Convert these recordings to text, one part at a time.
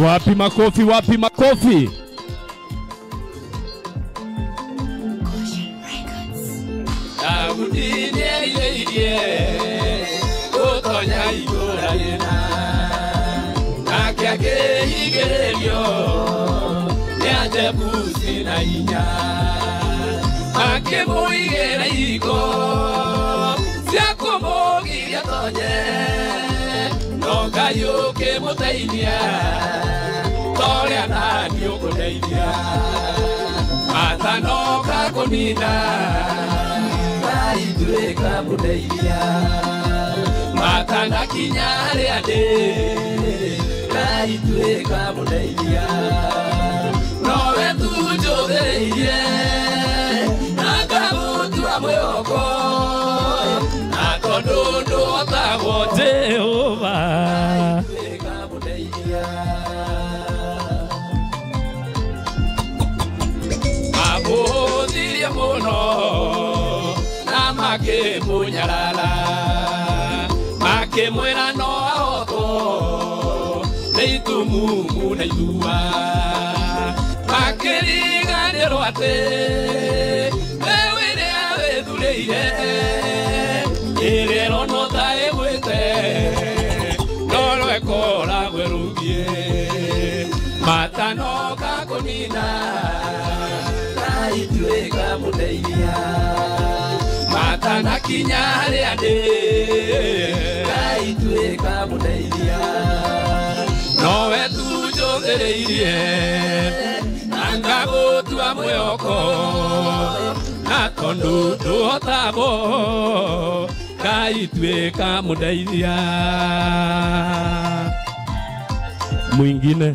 Wapi makofi, wapi makofi. Jehovah. Makemwira no ahotwo nĩ itumumu na ithua makĩriganĩrwo atĩ mbeũ ĩrĩa wĩthurĩire ĩrĩro no ta ĩgwĩte no rwekoragwo ĩrũngiĩ matanoka kũnina na ituĩka mũteithia matanakinya harĩa ndĩ ituĩka mũteithia nowe tu njũthĩrĩirie na ngagũtua mwĩhoko na tondũ ndũhotagwo Ngai ituĩka mũndeithia. Mwingine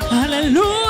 Hallelujah.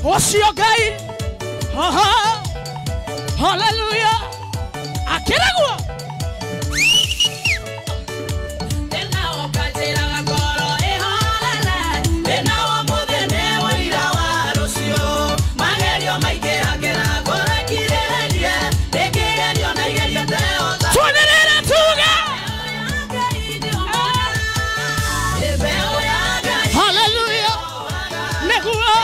Ocio Ngai. Aha. Hallelujah. Akiragwo. Hallelujah. Neguo.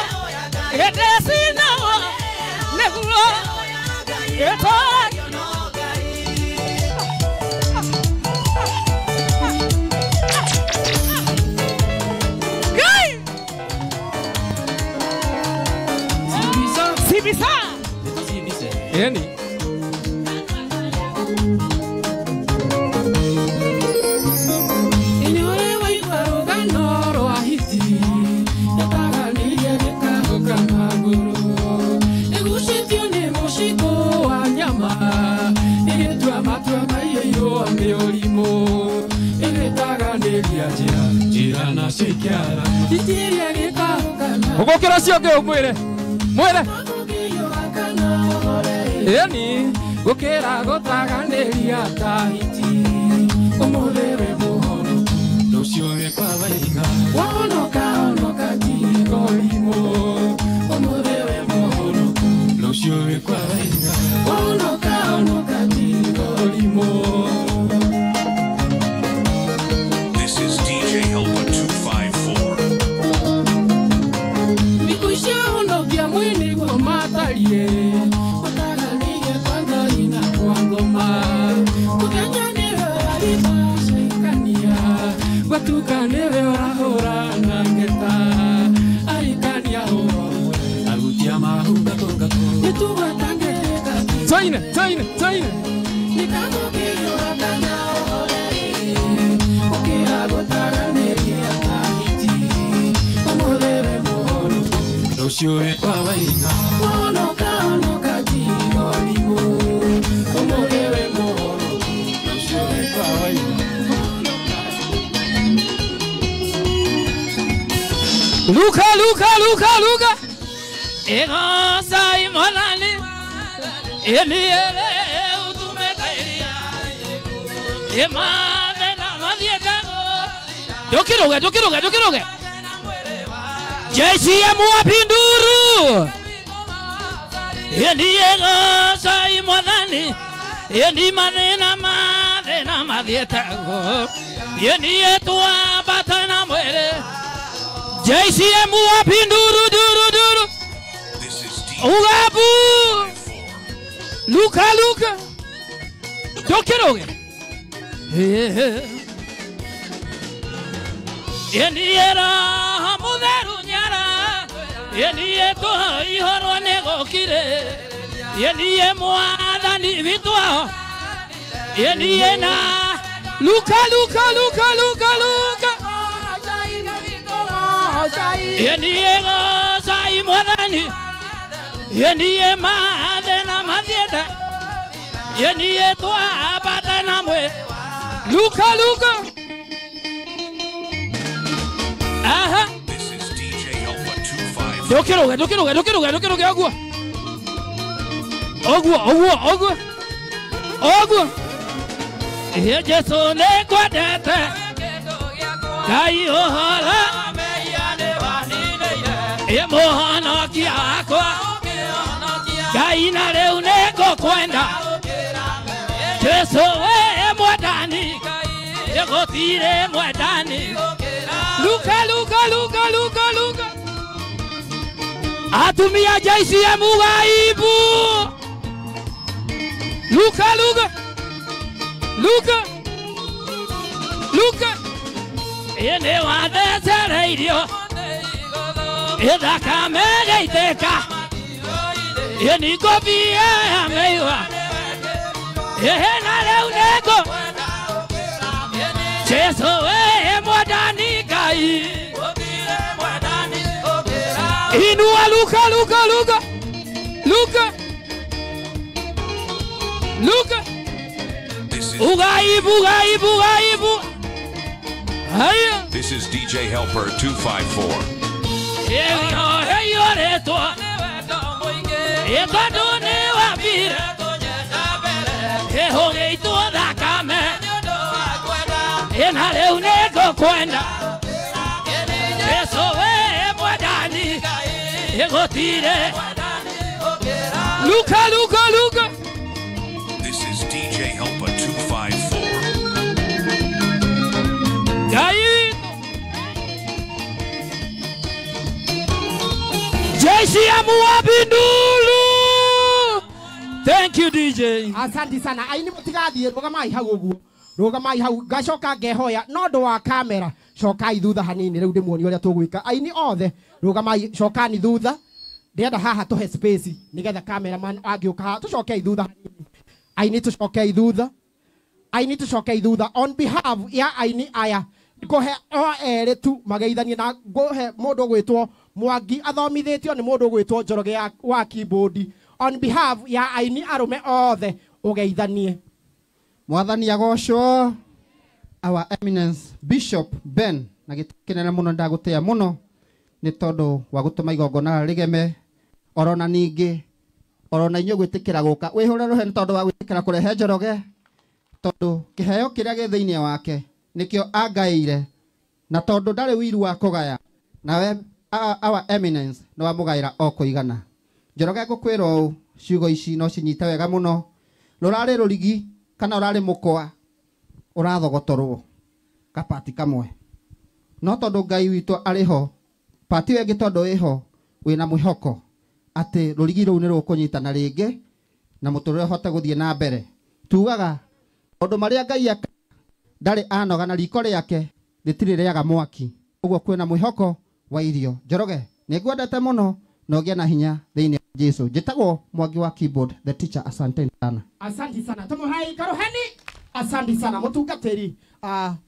Ĩni. Inyore waigua rũgano rwa hiti yataganirie gĩkahũka magũrũ ĩgucĩtio nĩ mũcikũ wa nyama ĩgĩtua matua maiyũirwo nĩ ũrimũ ĩgĩtaganĩria njĩra njĩra nacio ikĩara hiti ĩrĩa gĩkahũka ũgũkĩra ũcio ũngĩ ũmwĩre mwĩre ĩni gũkĩra gũtaganĩria ta hiti ũmũthĩ wĩ mũhonoku rũciũ wĩ kwa waiga wahonoka honoka tiga ũrimũ ũmũthĩ wĩ mũhonoku rũciũ wĩ kwa waiga wahonoka honoka tiga ũrimũ. This is DJ Helper 254. Thikũ ici ahonokia mwĩ nĩguo matariĩ gũtaganĩria kwa Ngai na kwa ngoma mũthenya nĩwe ũraribacĩkania gwatuka nĩwe ũrahũra na ngeta arikania hũra arutia mahu nĩtũgatangĩrĩka China China China nĩkagũkĩyũra kana ũhoreri ũkĩra gũtaganĩria ta hiti ũmũthĩ wĩ mũhonoku rũciũ wĩ kwa waiga wahonoka honoka tiga ũrimũ ũmũthĩ wĩ mũhonoku rũciũ wĩ kwa waiga. Luka Luka Luka Luka Ego sai mwanani Eliele utumetaeria Emane na mathietago Ndukiruge ndukiruge ndukiruge JCM wapinduru Eliego sai mwanani Eli manena mathena mathietago Yenie tuambata na mwere JCM wapinduru duru duru This is DJ Ugabu 254. Luka Luka Ndukiruge Yeniera mutheru nyara Yenie tũihorwo nĩ gũkire Yenie mwathani witũ Yenie na Luka Luka Luka Luka Luka Yenie gocai mwathani Yenie mathĩna mathiĩte Yenie twambata na mwĩ Luka Luka Aha. This is DJ Helper 254. Ndukiruge ndukiruge ndukiruge ndukiruge ũguo ũguo ũguo ũguo ũguo Ĩ Jesũ nĩngwendete Ngai ũhoro Ĩ mũhonokia wakwa Ngai na rĩu nĩngũkwenda Jesũ wĩ mwendani Ĩ gũtirĩ mwendani Luka Luka Luka Luka Luka Atumia JCM ugaibu Luka Luka Luka Luka Ĩ nĩwathecereirio Ĩ thakame ĩgĩitĩka Ĩ nĩngũbia ya mĩigua Ĩ na rĩu nĩngũ Jesũ wĩ mwendani Ngai Inua Luka Luka Luka Luka Luka This is Ugaibu ugaibu ugaibu Haya This is DJ Helper 254. Ĩyoretwo Ĩ tondũ nĩwambire Ĩhũgĩitwo thakame Ĩ na rĩu nĩngũkwenda Jesũ wĩ mwendani Ĩ gũtirĩ Luka Luka Luka This is DJ Helper 254. Ngai witũ JCM wapindulu Thank you DJ. Asante sana. Aini mũtigathiĩ rũgamai hau ũguo. Rũgamai hau ngacoka ngehoya no ũndũ wa kamera cokai thutha hanini rĩu ndĩmuonie ũrĩa tũgwĩka. Aini othe rũgamai cokani thutha. Ndĩrenda haha tũhe space nĩgetha cameraman angĩũka haha tũcokei thutha hanini. Aini tũcokei thutha. Aini tũcokei thutha on behalf ya aini aya ngũhe o erĩ tu mageithanie na ngũhe mũndũ ũgwĩtwo Mwangi athomithĩtio nĩ mũndũ ũgwĩtwo Njoroge wa keyboard on behalf ya aini arũme othe ũgeithanie. Mwathani agocwo. Our Eminence Bishop Ben na gĩtĩ kĩnene mũno ndagũtĩa mũno nĩ tondũ wa gũtũma igongona rĩgeme orona ningĩ orona inyuĩ gwĩtĩkĩra gũka wĩhũre rũhe nĩ tondũ wa gwĩtĩkĩra kũrehe Njoroge tondũ kĩheo kĩrĩa gĩ thĩinĩ wake nĩkĩo angaĩire na tondũ ndarĩ wiru wa kũgaya nawe Our Eminence nĩ wamũgaĩra o kũigana. Njoroge ngũkwĩra ũũ ciugo ici no cinyite wega mũno rũrarĩ rũrigi kana ũrarĩ mũkwa ũrathogotorwo kapati kamwe no tondũ Ngai witũ arĩ ho pati ĩyo ĩngĩ tondũ ĩho wĩna mwĩhoko atĩ rũrigi rũu nĩ rũkũnyitana rĩngĩ na mũtũrĩre ũhote gũthiĩ na mbere. Tugaga maũndũ marĩa Ngai ekaga ndarĩ anoga na riko rĩake rĩtirĩ rĩaga mwaki ũguo kwĩna mwĩhoko wa irio. Njoroge nĩ ngwendete mũno na ũgĩe na hinya thĩinĩ wa Jesu. Njĩtagwo Mwangi wa keyboard the teacher. Asante sana. Asante sana. Tũmũhei karuheni. Asante sana mũtungatĩri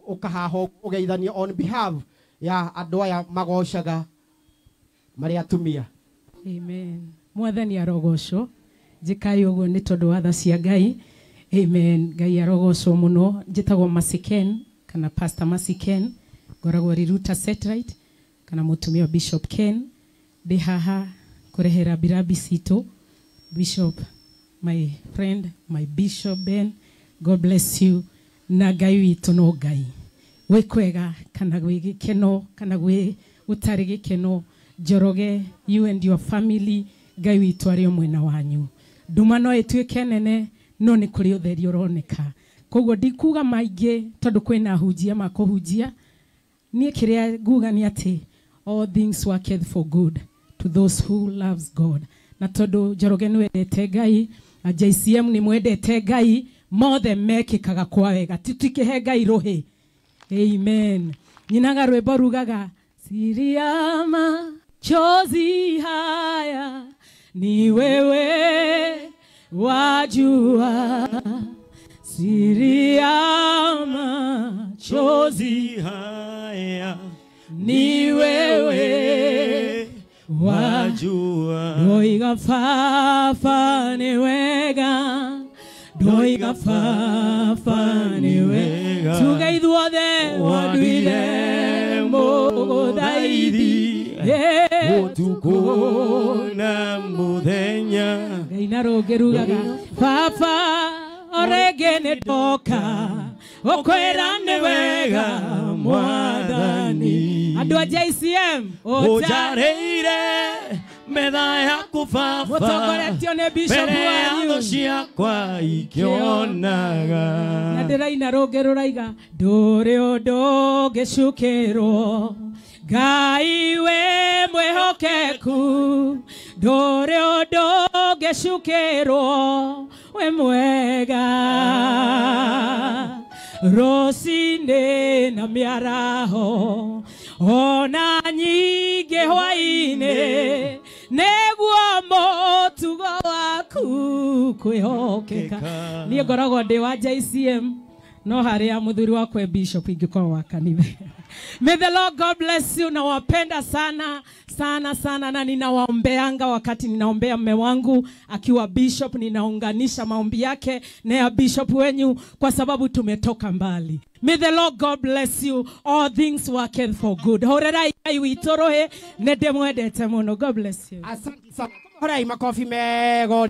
ũkahaha ũgeithanie on behalf ya andũ aya magocaga marĩ atumia. Amen. Mwathani arogocwo. Njĩkai ũguo nĩ tondũ wa tha cia Ngai. Amen. Ngai arogocwo mũno. Njĩtagwo Masiken kana Pastor Masiken ngoragwo Riruta Satellite kana mũtumia wa Bishop Ken. Ndĩ haha kũrehera birabi citũ Bishop, my friend, my Bishop Ben, God bless you. Na Ngai witũ no Ngai gwĩ kwega kana gwĩ gĩkeno kana gwĩ gũtarĩ gĩkeno. Njoroge, you and your family, Ngai witũ arĩ o mwena wanyu. Nduma no ĩtuĩke nene no nĩ kũrĩ ũtheri ũroneka. Koguo ndikuga maingĩ tondũ kwĩna ahunjia makũhunjia. Niĩ kĩrĩa nguga nĩ atĩ all things worketh for good to those who loves God. Na tondũ Njoroge nĩ wendete Ngai na JCM nĩ mwendete Ngai, mothe mekĩkaga kwa wega. Tũtikĩhe Ngai rũhĩ. Amen. Nyinaga rwĩmbo rugaga siri ya machozi haya ni wewe wajua, siri ya machozi haya ni wewe wajua. Ndoiga fafa ni wega, ndoiga fafa ni wega, tuge ithuothe wanduire mũgũthaithi ũtukũ na mũthenya. Ngai na rũngĩ rugaga baba o rĩngĩ nĩ ndoka gũkwĩra nĩ wega Mwathani. Andũ a JCM ũnjarĩire metha yaku baba mũtongoretio nĩ Bishop mbere ya wanyu thũ ciakwa ikĩonaga. Na ndĩraina rũngĩ rũraiga ndũrĩ ũndũ ũngĩcukĩrwo Ngai wĩ mwĩhokeku, ndũrĩ ũndũ ũngĩcukĩrwo wĩ mwega. Rũcinĩ na mĩaraho ona nyingĩ hwaĩ-inĩ nĩguo mũtugo waku kwĩhokeka. Niĩ ngoragwo ndĩ wa JCM no harĩa mũthuri wakwa Bishop ingĩkorwo wa kanitha. May the Lord God bless you. Nawapenda sana sana sana, na ninawaombeanga wakati ninaombea mume wangu akiwa bishop, ninaunganisha maombi yake na ya bishop wenyu kwa sababu tumetoka mbali. May the Lord God bless you. All things work for good. Horerai Ngai witũ rũhĩ, nĩ ndĩmwendete mũno. God bless you. Asante sana. Horai makofi mego.